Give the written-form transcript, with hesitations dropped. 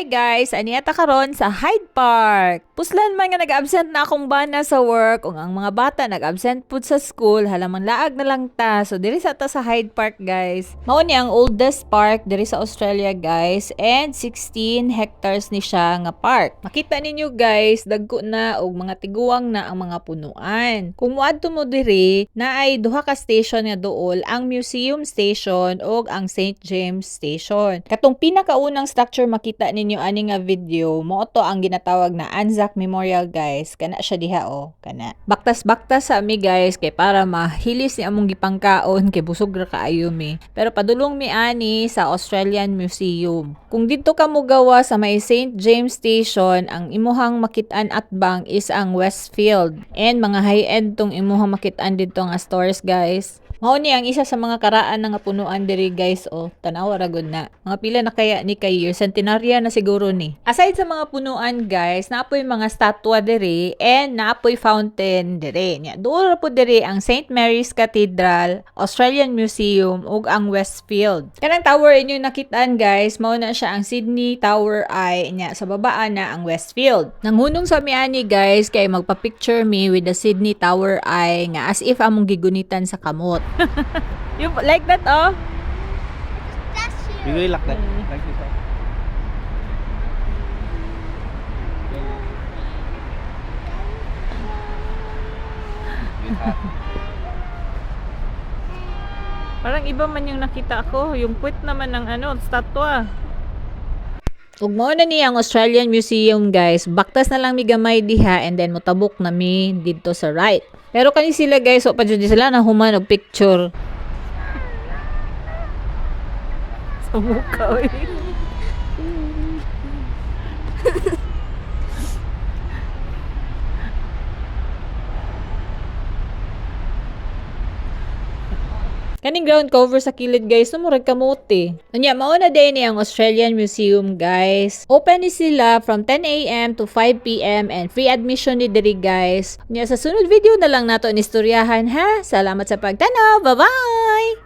Guys, ani ata karon sa Hyde Park. Puslan man nga nag-absent na akong bana sa work ug ang mga bata nag-absent pud sa school, halamang laag na lang ta. So diri sa ta sa Hyde Park, guys. Mao ni ang oldest park diri sa Australia, guys, and 16 hectares ni siya nga park. Makita ninyo, guys, dagko na og mga tiguang na ang mga punuan. Kung moadto mo diri, naay duha ka station nga duol, ang Museum Station ug ang St. James Station. Katong pinakaunang structure makita ninyo ani nga video, mao to ang ginatawag na Anzac Memorial, guys. Kana siya diha oh, kana. Baktas-baktas sa mi, guys, kay para mahilis ni among gipangkaon kay busog ra kaayo mi. Pero padulong mi ani sa Australian Museum. Kung didto ka mogawa sa may St. James Station, ang imuhang makit-an atbang is ang Westfield. And mga high-end tong imuhang makit-an didto nga stores, guys. Mao ni ang isa sa mga karaan nga punuan diri, guys, oh. Tanawa ra gud na. Mga pila na kaya ni kay year centenarya na siguro ni. Aside sa mga punuan, guys, naa poy mga statwa diri and naa poy fountain diri. Nya duol ra pud diri ang St. Mary's Cathedral, Australian Museum ug ang Westfield. Kanang tower inyo nakitaan, guys, mao na siya ang Sydney Tower Eye, nya sa babaan na ang Westfield. Nanghunong sa mi ani, guys, kay magpa-picture mi with the Sydney Tower Eye nga as if among gigunitan sa kamot. You like that, oh? That's You really like that. Like this one. Parang iba man yung nakita ko. Yung puwit naman ng ano, statwa. Ug mao na ni ang Australian Museum, guys. Baktas na lang mi gamay diha and then motabok na mi didto sa right. Pero kani sila, guys, so pa jud sila na human og picture. Sa mukha, oy. Kaning ground cover sa kilid, guys, no, murag kamote. Unya mao na din ni ang Australian Museum, guys. Open ni sila from 10 a.m. to 5 p.m. and free admission ni diri, guys. Unya sa sunod video na lang nato ni istoryahan ha. Salamat sa pagtanaw. Bye-bye.